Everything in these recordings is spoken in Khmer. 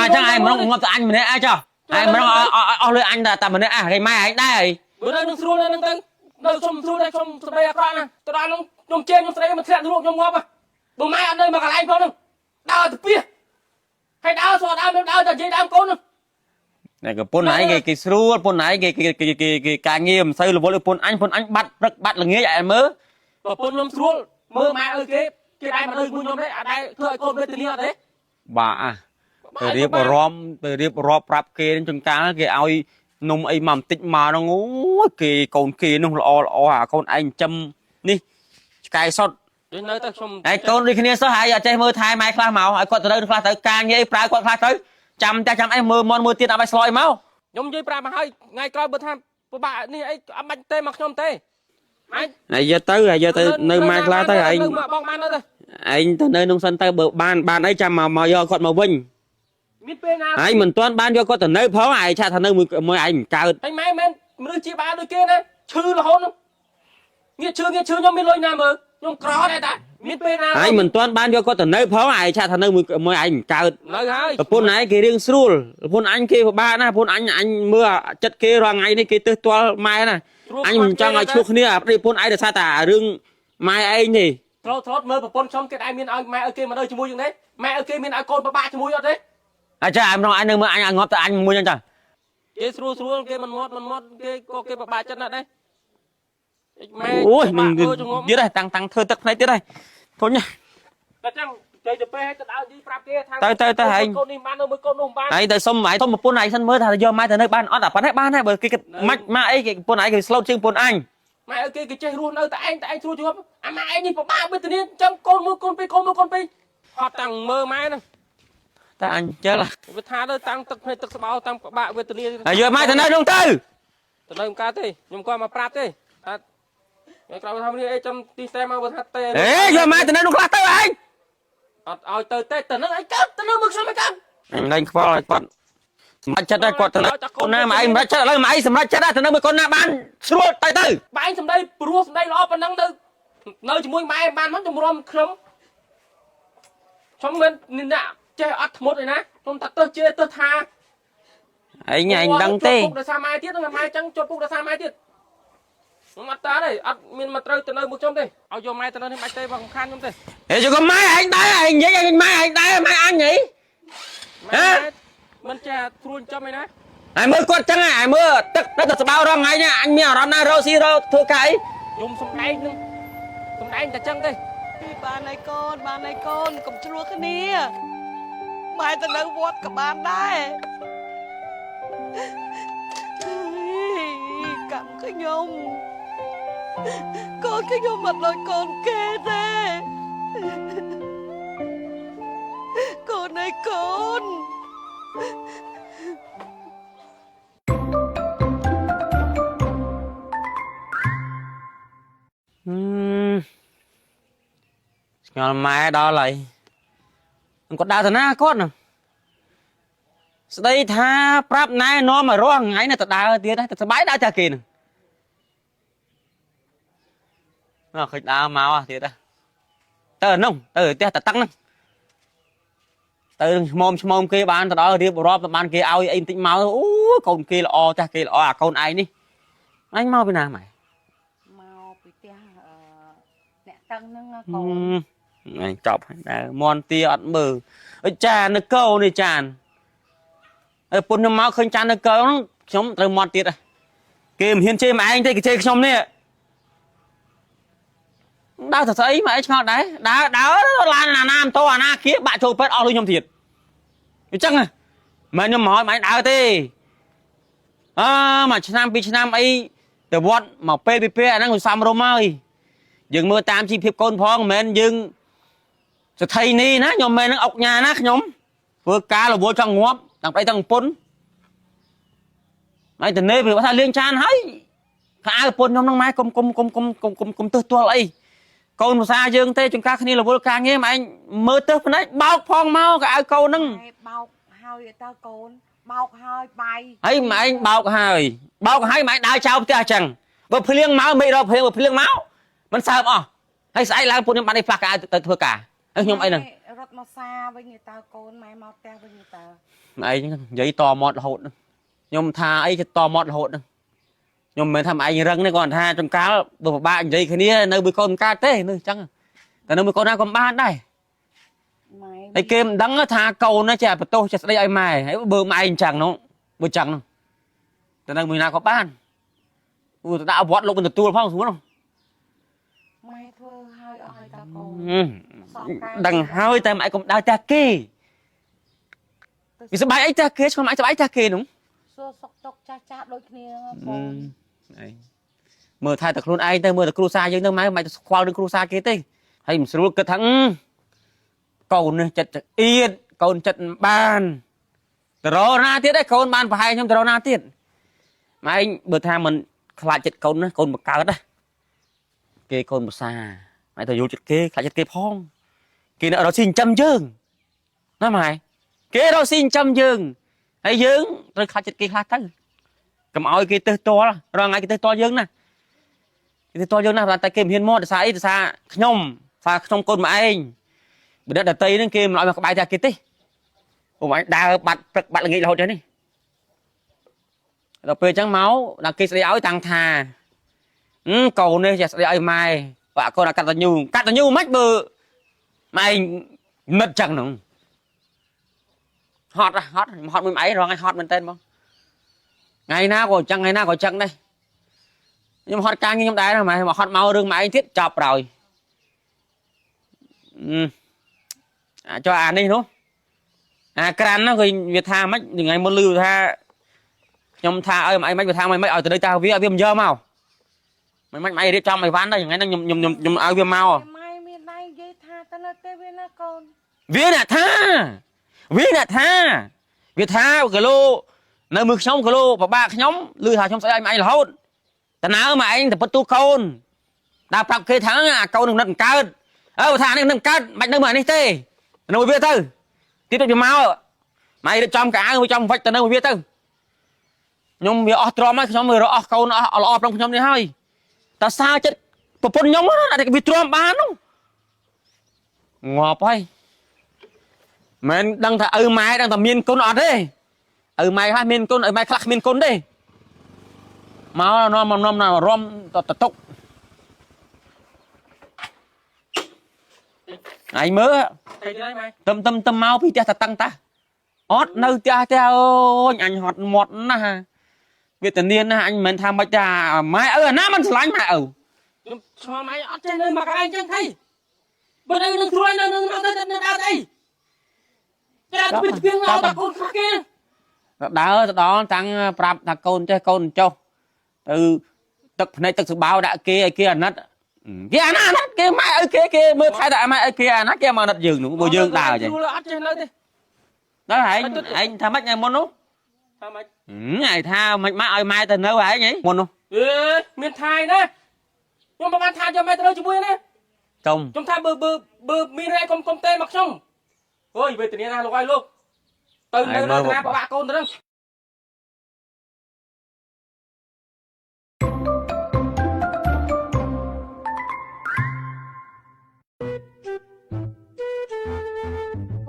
អញ្ចឹងឯងម្ដងងាប់តែអញម្នាក់ឯងចុះឯងម្ដងអស់លុយអញតែម្នាក់អះគេម៉ែឯងដែរអី បើនៅនឹងស្រួលនៅនឹងទៅនៅខ្ញុំស្រួលដែរខ្ញុំស្ដីអាក្រក់ណាស់ទៅដល់នោះខ្ញុំជេរខ្ញុំស្ដីមិនធ្លាក់រួកខ្ញុំងាប់បើម៉ែអត់នៅមកកន្លែងផងនោះដើរទៅពីហើយដើរស្រួលដើរមិនដើរតែនិយាយដើមកូននោះ តែប្រពន្ធឯងគេគេស្រួលប្រពន្ធឯងគេគេគេគេគេការងារមិនសូវរវល់ដូចប្រពន្ធអញប្រពន្ធអញបាត់ព្រឹកបាត់ល្ងាចឯងមើល ប្រពន្ធខ្ញុំស្រួលមើលម៉ែអើគេគេដែរមកនៅមួយខ្ញុំទេអត់ដែរធ្វើឲ្យកូនវេទនាអត់ទេ បាទអាទៅរៀបរាប់ទៅរៀបរាប់ប្រាប់គេនឹងចង្ការគេឲ្យនំអីមកបន្តិចមកហ្នឹងអូយគេកូនគេនោះល្អល្អអាកូនឯងចិញ្ចឹមនេះឆ្កែសុត ដូចនៅទៅខ្ញុំ ហើយកូនដូចគ្នាសោះហើយអត់ចេះមើលថែម៉ែខ្លះមកឲ្យគាត់ទៅនៅខ្លះទៅការងារអីប្រើគាត់ខ្លះទៅចាំតែចាំអីមើលមន់មើលទៀតអត់ឲ្យស្លយមក ខ្ញុំនិយាយប្រាប់មកហើយថ្ងៃក្រោយបើថាពិបាកនេះអីអត់បាច់ទេមកខ្ញុំទេអញ ហើយយកទៅហើយយកទៅនៅម៉ែខ្លះទៅឯង មកបងបានទៅ ឯងទៅនៅក្នុងសិនទៅបើបានបានអីចាំមកមកយកគាត់មកវិញ មានពេលណា ឯងមិនទាន់បានយកគាត់ទៅនៅផងឯងឆាក់ថានៅមួយមួយឯងមិនកើត ហើយម៉ែមែនមនុស្សជាបានដូចគេណាឈឺរហូតនោះងាកឈឺងាកឈឺខ្ញុំមានលុយណាមើលខ្ញុំក្រដែរតាមានពេលណា ឯងមិនទាន់បានយកគាត់ទៅនៅផងឯងឆាក់ថានៅមួយមួយឯងមិនកើត នៅហើយ ប្រពន្ធឯងគេរៀងស្រួលប្រពន្ធអញគេពិបាកណាស់ប្រពន្ធអញអញមើលចិត្តគេរាល់ថ្ងៃនេះគេទើសទាល់ម៉ែណាអញមិនចង់ឲ្យឈ្លោះគ្នាអាប្តីប្រពន្ធឯងដោយសារតែរឿងម៉ែឯងទេ ធ្លោតធ្លោតមើលប្រពន្ធខ្ញុំគេដែរមានឲ្យម៉ែឲ្យគេមកនៅជាមួយយ៉ាងនេះម៉ែឲ្យគេមានឲ្យកូនពិបាកជាមួយអត់ទេ អាចារ្យឯងម្ដងអញនៅមើលអញឲ្យងាប់តែអញមួយហ្នឹងចា គេស្រួលស្រួលគេមិនមាត់មិនមាត់គេក៏គេពិបាកចិត្តណាស់ដែរម៉ែ អូយនឹងទៀតហើយតាំងតាំងធ្វើទឹកភ្នែកទៀតហើយធុញណា តែចឹងចៃទៅពេលឲ្យទៅដើរនិយាយប្រាប់គេថា ទៅទៅទៅហែង កូននេះបាននៅមួយកូននោះបាន ហើយទៅសុំឯងសុំប្រពន្ធឯងសិនមើលថាយកម៉ែទៅនៅបានអត់អាប៉ុណ្ណេះបានហើយបើគេគិតម៉ាច់ម៉ាក់អីគេប្រពន្ធឯងគេស្លូតជាងប្រពន្ធអញ ម៉ែឲ្យគេគេចេះរស់នៅតែឯងតែឯងស្រួលជាប់អាម៉ែឯងនេះពិបាកវេទនាចឹងកូនមួយកូនពីរកូនមួយកូនពីរអត់តាំងមើលម៉ែហ្នឹង តែអញចេះ វាថាទៅតាំងទឹកភ្នែកទឹកស្បោតាំងពិបាកវេទនា ហើយយកម៉ែទៅនៅនោះទៅ ទៅនៅមិនកើតទេខ្ញុំគាត់មកប្រាប់ទេថាថ្ងៃក្រោយថានេះអីចាំទីស្រែមកបើថាទេ អេយកម៉ែទៅនៅនោះខ្លះទៅឯង អត់ឲ្យទៅទេទៅនឹងអីកើតទៅនឹងមើលខ្ញុំអីកើត អញលែងខ្វល់ឲ្យគាត់សម្រាប់ចិត្តឲ្យគាត់ទៅនៅកូនណាម៉ែឯងសម្រាប់ចិត្តឥឡូវម៉ែឯងសម្រាប់ចិត្តទៅនៅមួយកូនណាបានស្រួលទៅទៅ បែងសម្ដីព្រោះសម្ដីល្អប៉ុណ្ណឹងទៅនៅជាមួយម៉ែបានមកជំរាំខ្ញុំខ្ញុំមិនអ្នកចេះអត់ធ្មត់ឯណាខ្ញុំថាទៅជេរទៅថា ឯងឯងដឹងទេ ជាប់គុកដោយសារម៉ែទៀតហ្នឹងម៉ែចឹងជាប់គុកដោយសារម៉ែទៀតខ្ញុំអត់តាទេអត់មានមកត្រូវទៅនៅមួយខ្ញុំទេឲ្យយកម៉ែទៅនៅនេះមិនទេបងសំខាន់ខ្ញុំទេ ហេយកម៉ែឯងដែរឯងនិយាយឯងម៉ែឯងដែរម៉ែអញហី ម៉ែមិនចេះត្រួញចំឯណា ហើយមើលគាត់ចឹងហើយមើលទឹកទឹកស្បោរងថ្ងៃនេះអញមានអារម្មណ៍ណារកស៊ីរកធ្វើការអី ខ្ញុំសំដែងនឹងសំដែងតែចឹងទេ បានហើយកូនបានហើយកូនកុំឆ្លោះគ្នាម៉ែទៅនៅវត្តក៏បានដែរអើយកម្មខ្ញុំកូនខ្ញុំមិនដូចកូនគេទេកូនអើយកូន ឆ្ងល់ម៉ែដល់ហើយគាត់ដើរទៅណាគាត់ហ្នឹងស្ដីថាប្រាប់ណែនាំឲ្យរស់ថ្ងៃនេះទៅដើរទៀតទៅសប្បាយដើរចាគេហ្នឹងអើឃើញដើរមកទៀតទៅនោះទៅផ្ទះតតឹងហ្នឹងទៅឆ្មោមឆ្មោមគេបានទៅដល់រៀបរាប់ទៅបានគេឲ្យអីបន្តិចមកអូកូនគេល្អចាស់គេល្អអាកូនឯងនេះអញមកពីណាម៉ែ មកពីផ្ទះអឺអ្នកតឹងហ្នឹងណាកូន អញចប់ហើយដែរមន់ទាអត់មើលអើចានៅកោនេះចានអើពុនខ្ញុំមកឃើញចាននៅកោហ្នឹងខ្ញុំត្រូវមន់ទៀតហើយគេមិនហ៊ានជេរម៉ែឯងទេគេជេរខ្ញុំនេះដើរទៅស្អីម៉ែឯងឆ្ងល់ដែរដើរដើរឡានអាណាម៉ូតូអាណាគៀបាក់ចូលពេទ្យអស់លុយខ្ញុំទៀតអញ្ចឹងហ៎មិនខ្ញុំមកឲ្យម៉ែឯងដើរទេអើមួយឆ្នាំពីរឆ្នាំអីទៅវត្តមកពេលពីពេលអាហ្នឹងវាសំរុំហើយយើងមើលតាមជីវភាពកូនផងមិនមែនយើង សថីនេះណាខ្ញុំមែននឹងអុកញ៉ាណាខ្ញុំធ្វើការរវល់ចង់ងាប់ទាំងប្តីទាំងប្រពន្ធហើយតនេះវាថាលាងចានហើយខោអាវប្រពន្ធខ្ញុំនឹងម៉ែកុំកុំកុំកុំកុំកុំកុំទើសទាល់អីកូនភាសាយើងទេចង្ការគ្នារវល់ការងារម៉ែឯងមើលទើសភ្នែកបោកផងមកកៅអៅកូនហ្នឹង ឯបោកហើយតើកូនបោកហើយបាយ ហើយម៉ែឯងបោកហើយបោកហើយម៉ែឯងដើរចោលផ្ទះអញ្ចឹងបើភ្លៀងមកមិនរកភ្លៀងបើភ្លៀងមកមិនសើមអស់ហើយស្អែកឡើងប្រពន្ធខ្ញុំបាននេះផ្លាស់កៅអៅទៅធ្វើការ ហើយខ្ញុំអីហ្នឹង រត់មកសាវិញតើកូនម៉ែមកផ្ទះវិញតើ ឯងនិយាយតមាត់រហូតខ្ញុំថាអីគេតមាត់រហូតខ្ញុំមិនមែនថាឯងរឹងទេគាត់ថាចង្កាលបើពិបាកនិយាយគ្នានៅមួយកូនមិនកើតទេនៅអញ្ចឹងតែនៅមួយកូនណាក៏បានដែរ ម៉ែ ហើយគេមិនដឹងថាកូនចេះបន្ទោសចេះស្ដីឲ្យម៉ែហើយបើម៉ែអញ្ចឹងនោះបើអញ្ចឹងនោះតែនៅមួយណាក៏បានព្រោះទៅដាក់វត្តលោកមិនទទួលផងស្រួលនោះ ម៉ែធ្វើហើយអស់ហើយតើកូន ដឹងហើយតែម៉ែកុំដើរផ្ទះគេវាសប្បាយអីផ្ទះគេឆ្ងល់ម៉ែសប្បាយផ្ទះគេនោះ សួរសុកទុកចាស់ចាស់ដូចគ្នាកូន ឯងមើលថែតែខ្លួនឯងទៅមើលតែគ្រួសារយើងទៅម៉ែមិនទៅខ្វល់រឿងគ្រួសារគេទេហើយមិនស្រួលគិតថាកូននេះចិត្តចង្អៀតកូនចិត្តមិនបានតរណាទៀតឯងកូនបានប្រហែលខ្ញុំតរណាទៀតម៉ែឯងបើថាមិនខ្លាចចិត្តកូនណាកូនបង្កើតណាគេកូនប្រសាម៉ែទៅយល់ចិត្តគេខ្លាចចិត្តគេផងគេនៅរកស៊ីចិញ្ចឹមយើងណាម៉ែគេរកស៊ីចិញ្ចឹមយើងហើយយើងត្រូវខ្លាចចិត្តគេខ្លះទៅកុំឲ្យគេទើសទាល់រាល់ថ្ងៃគេទើសទាល់យើងណាគេទើសទាល់យើងណាតែគេមិនហ៊ានមកដោយសារអីដោយសារខ្ញុំសារខ្ញុំកូនមកឯងបើអ្នកដតីហ្នឹងគេមិនឲ្យមកក្បែរតែគេទេពួកឯងដើរបាត់ព្រឹកបាត់ល្ងាចរហូតចឹងនេះដល់ពេលអញ្ចឹងមកដល់គេស្ដីឲ្យតាំងថាកូននេះចេះស្ដីឲ្យម៉ែបើកូនអកតញ្ញូកតញ្ញូមិនបើម៉ែឯងមិត្តចឹងហ្នឹងហត់ហត់ហត់មួយម៉ែរងឲ្យហត់មែនតើបងថ្ងៃណាក៏ចឹងថ្ងៃណាក៏ចឹងដែរខ្ញុំហត់ការងារខ្ញុំដែរម៉ែមកហត់មករឿងម៉ែឯងទៀតចាប់ប្រោយអាចុះអានេះនោះអាក្រាន់ហ្នឹងគេវាថាម៉េចថ្ងៃមុនលឺថាខ្ញុំថាឲ្យម៉ែម៉េចវាថាម៉េចឲ្យទៅតាវាឲ្យវាមិនយកមកមិនម៉េចម៉ែរៀបចំអីវ៉ាន់ដែរថ្ងៃហ្នឹងខ្ញុំខ្ញុំខ្ញុំឲ្យវាមក ម៉ែមានដៃនិយាយថាទៅនៅទេវាណាកូន វាអ្នកថាវាអ្នកថាវាថាគីឡូនៅមើលខ្ញុំគីឡូពិបាកខ្ញុំឮថាខ្ញុំស្ដីឲ្យម៉ែឯងរហូតតើម៉ែឯងទៅពិតទូកូនដើរប្រាប់គេថាអាកូននឹងនឹកកើតអើថានេះនឹងកើតមិននៅមើលនេះទេនៅវាទៅទៀតទៅវាមកម៉ែរៀបចំកៅអៅរៀបចំវិចទៅនៅវាទៅខ្ញុំវាអស់ទ្រាំហើយខ្ញុំវារកអស់កូនអស់ល្អប្រុងខ្ញុំនេះហើយតើសាចិត្តប្រពន្ធខ្ញុំណាវាទ្រាំបាននោះងាប់ហើយមិនដឹងថាឪម៉ែដឹងថាមានគុណអត់ទេឪម៉ែខ្លះមានគុណឪម៉ែខ្លះគ្មានគុណទេមកនាំមកនាំរំតតុកឯងមើល ទៅទៀតហើយម៉ែ ទឹមទឹមទឹមមកពីផ្ទះតតឹងតាអត់នៅផ្ទះទេអូយអញហត់មាត់ណាស់វេទនាណាស់អញមិនមែនថាមិនថាម៉ែឪអាណាមិនស្រឡាញ់ម៉ែឪ ខ្ញុំឆ្ងល់ម៉ែអត់ចេះនៅមកកន្លែងចឹងថៃបើនៅនឹងគ្រួយនៅនឹងទៅនៅដើរអីតែពីពីងឲ្យតែកូនខ្លះគេ ដើរទៅដល់តាំងប្រាប់ថាកូនចេះកូនចុះទៅទឹកភ្នែកទឹកសបោដាក់គេឲ្យគេអាណិតគេអាណាអាណិតគេម៉ែឪគេគេមើលថែតែម៉ែឪគេអាណាគេមកអាណិតយើងនោះបើយើងដើរចឹង អត់ចេះនៅទេ ដល់ឯងឯងថាម៉េចថ្ងៃមុននោះ ថាម៉េច ឯងថាម៉េចម៉ាក់ឲ្យម៉ែទៅនៅឯងហីមុននោះ អេមានថៃណាខ្ញុំមិនបានថាយកម៉ែទៅនៅជាមួយណា ចំ ខ្ញុំថាបើបើបើមានអីកុំកុំទេមកខ្ញុំអូយវេទនាណាលោកអើយលោកទៅនៅណាពិបាកកូនទៅនឹង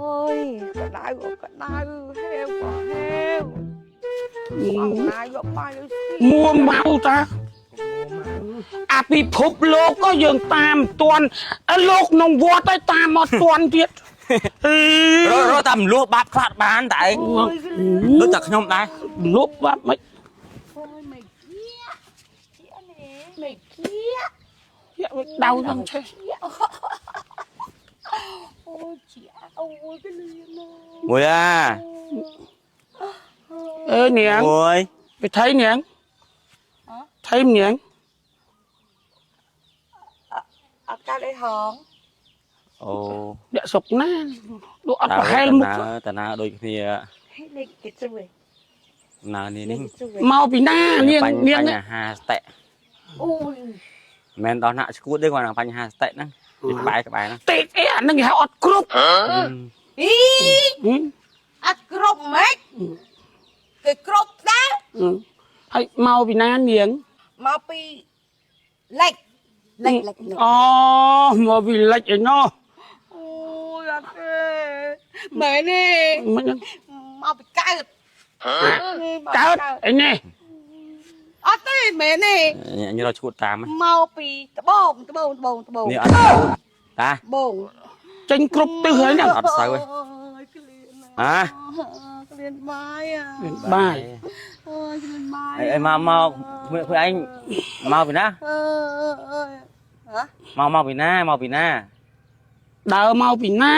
អូយកដៅក៏ក្ដៅហេវក៏ហេវអងណាយកបាយឲ្យស៊ី មួម៉ៅតាអាពិភពលោកក៏យើងតាមទាន់លោកក្នុងវត្តឲ្យតាមមកទាន់ទៀតអេ ររតាមលួសបាបខ្លះបានតែឯងដូចតែខ្ញុំដែរ លុបបាត់មិន អូយមិនគៀជានេះមិនគៀ យកដៅខ្ញុំឆេះ អូយជាអូយគេលឿនណា មួយអា អើនាង មួយ វិថីនាងថៃនាង អត់កើតអីហង អូ អ្នកស្រុកណាលោកអត់ប្រហែលមុខ តាណាដូចគ្នា ហេលេខគេជួយ ណានេះនេះ ជួយ មកពីណានាងនាង បញ្ហាស្តិ អូយ មិនដល់ណាក់ឈួតទេគាត់បញ្ហាស្តិហ្នឹងក្បែរក្បែរហ្នឹង ទេអីអានឹងគេហៅអត់គ្រប់ អីអត់គ្រប់ម៉េចគេគ្រប់ដែរ ហើយមកពីណានាង មកពីលិចលិចលិច អូមកពីលិចឯណោះ អូ មែនទេ មិនហ្នឹង មកពីកើត កើតអីនេះ អត់ទេមែនទេ ញរកឈួតតាម មកពីត្បូងត្បូងត្បូងត្បូង នេះអត់សូវតា ត្បូង ចេញគ្រប់ទិសហើយហ្នឹង អត់សូវទេ អូយក្លៀន ហ៎ ក្លៀនបាយអា បាយ អូយក្លៀនបាយ អីមកមកខ្លួនឯងមកពីណា អើអើយហ៎ មកមកពីណាមកពីណា ដើរមកពីណា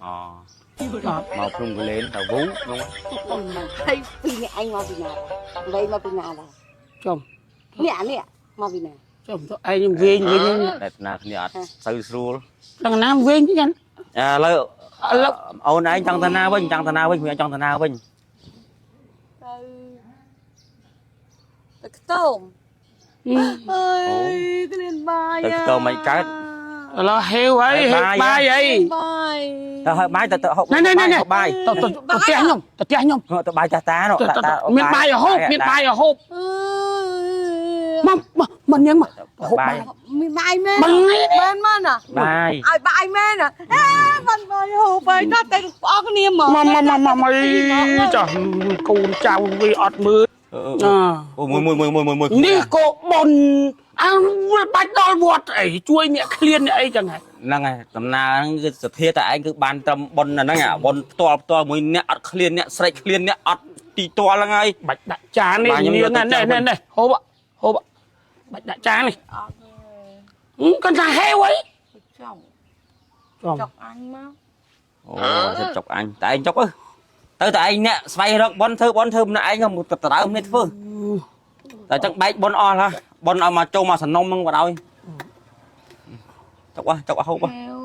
អូមកភ្នំកលែនទៅវូនោះ ហើយពីនេះឯងមកពីណាលេមកពីណាដែរ ចំ នេះអានេះមកពីណា ចំទៅឯងវិញវិញ តែណាគ្នាអត់សូវស្រួល ដល់ណាវិញចឹង ឥឡូវ ឥឡូវ អូនឯងចង់ទៅណាវិញចង់ទៅណាវិញខ្ញុំចង់ទៅណាវិញ ទៅទៅខ្ទមអើយក្លៀនបាយ ទៅខ្ទមមិនកើត ឥឡូវហេវហើយហេវបាយអី បាយ ទៅហើយបាយទៅទៅហូប ណែណែណែ បាយ ទៅទៅទៅផ្ទះខ្ញុំទៅផ្ទះខ្ញុំ ទៅបាយចាស់តានោះ ទៅទៅមានបាយឲ្យហូបមានបាយឲ្យហូប អើយ មកមកមកនាងមកហូបបាយ មានបាយមែន បាយ មែនមែនอ่ะ បាយ ឲ្យបាយមែនอ่ะអេបានបាយហូបបាយដល់តែបងគ្នាហ្មង មកមកមកមកមកអីចាកូនចៅវាអត់មើលអ អូមួយមួយមួយមួយមួយមួយ នេះក៏ប៉ុនអើវាបាច់ដល់វត្តអីជួយអ្នកឃ្លានអ្នកអីចឹងហ៎ ហ្នឹងហើយដំណើរហ្នឹងគឺសទ្ធាតែឯងគឺបានត្រឹមប៉ុនហ្នឹងអាប៉ុនផ្ទាល់ផ្ទាល់មួយអ្នកអត់ឃ្លានអ្នកស្រេកឃ្លានអ្នកអត់ទីទាល់ហ្នឹងហើយ បាច់ដាក់ចាននេះ បាទខ្ញុំ នាង យកទៅ ណែណែណែហូបហូបបាច់ដាក់ចាននេះ អត់ទេ គាត់ថាហេវអី ចង់ ចំ ចុកអញមក អូទៅចុកអញតែឯងចុកទៅតែឯងអ្នកស្វែងរកប៉ុនធ្វើប៉ុនធ្វើម្នាក់ឯងក៏ទៅដើមនេះធ្វើតែចឹងបែកប៉ុនអស់ហ่ะប៉ុនឲ្យមកចូលមកសនំហ្នឹងបណ្ដោយចុកចុកហូប ហេវ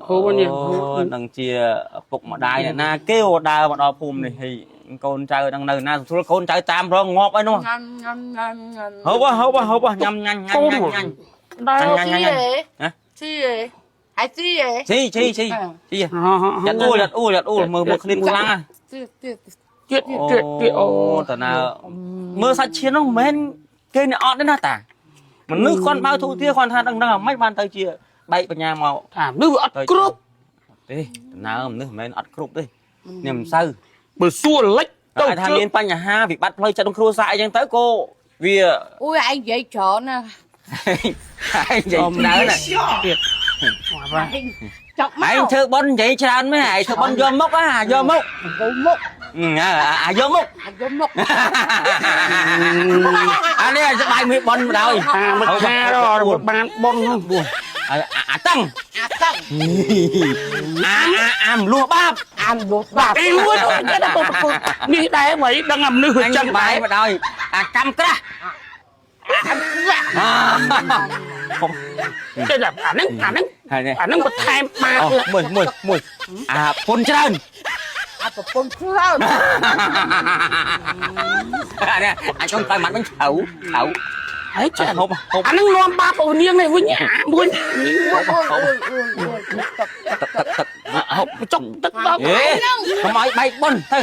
ហូបនេះ អូនឹងជាឪពុកម្ដាយអ្នកណាគេអូដើរមកដល់ភូមិនេះហើយកូនចៅនឹងនៅណាស្រួលកូនចៅតាមរងងាប់អីនោះ ញ៉ាំញ៉ាំញ៉ាំញ៉ាំ ហូបហូបហូបញ៉ាំញ៉ាំញ៉ាំញ៉ាំញ៉ាំ ដើរ ញ៉ាំញ៉ាំញ៉ាំ ហ៎ ស៊ីហ៎ហើយស៊ីហ៎ ស៊ីស៊ីស៊ីស៊ីយ៉ាត់អួលយ៉ាត់អួលយ៉ាត់អួលមើលមើលឃ្លៀនខ្លាំងហ่ะ ស៊ីទៀត ទៀតទៀតទៀតអូ តាណាមើលសាច់ឈាមនោះមិនមែនគេអ្នកអត់ទេណាតាមនុស្សគាត់បើទូទាគាត់ថាដឹងដឹងអាម៉េចបានទៅជាបែកបញ្ញាមក ថាមនុស្សវាអត់គ្រប់ ទេដំណើរមនុស្សមិនមែនអត់គ្រប់ទេនេះមិនសូវ បើសួរលិច ទៅថាមានបញ្ហាវិបត្តិផ្លូវចិត្តក្នុងគ្រួសារអីចឹងទៅក៏វា អូយឯងនិយាយច្រើនណាស់ ឯងនិយាយច្រើនណាស់ ទៀតបាទ ចុកមក ឯងធ្វើប៉ុននិយាយច្រើនមែនឯងធ្វើប៉ុនយកមុខអាយកមុខ យកមុខ អាយកមុខ អាយកមុខ អានេះស្បាយមួយប៉ុនបណ្ដោយ អាមកថាដល់បានប៉ុនហ្នឹង អាតឹង អាតឹង អាអាអាមលួបាប អាមលួបាប អីមួយទៅតែពុកនេះដែរអ្វីដឹងអាមនុស្សវាចឹង បា ដែរ យបណ្ដោយអាកម្មក្រាស់អា ចេះតែអាហ្នឹងអាហ្នឹង ហើយនេះ អាហ្នឹងបន្ថែមបាប អូមួយមួយមួយអាពុនច្រើន អាប្រពន្ធច្រើន អានេះអាចុងក្រោយម៉ាត់វិញឆៅឆៅ ហើយចេះ ហូបហូប អាហ្នឹងនាំបាបអូនាងនេះវិញអាមួយ អូយអូយអូយអូយ ទឹកទឹកទឹកហូប ចុកទឹកដល់ អេកុំឲ្យបែកប៉ុនទៅ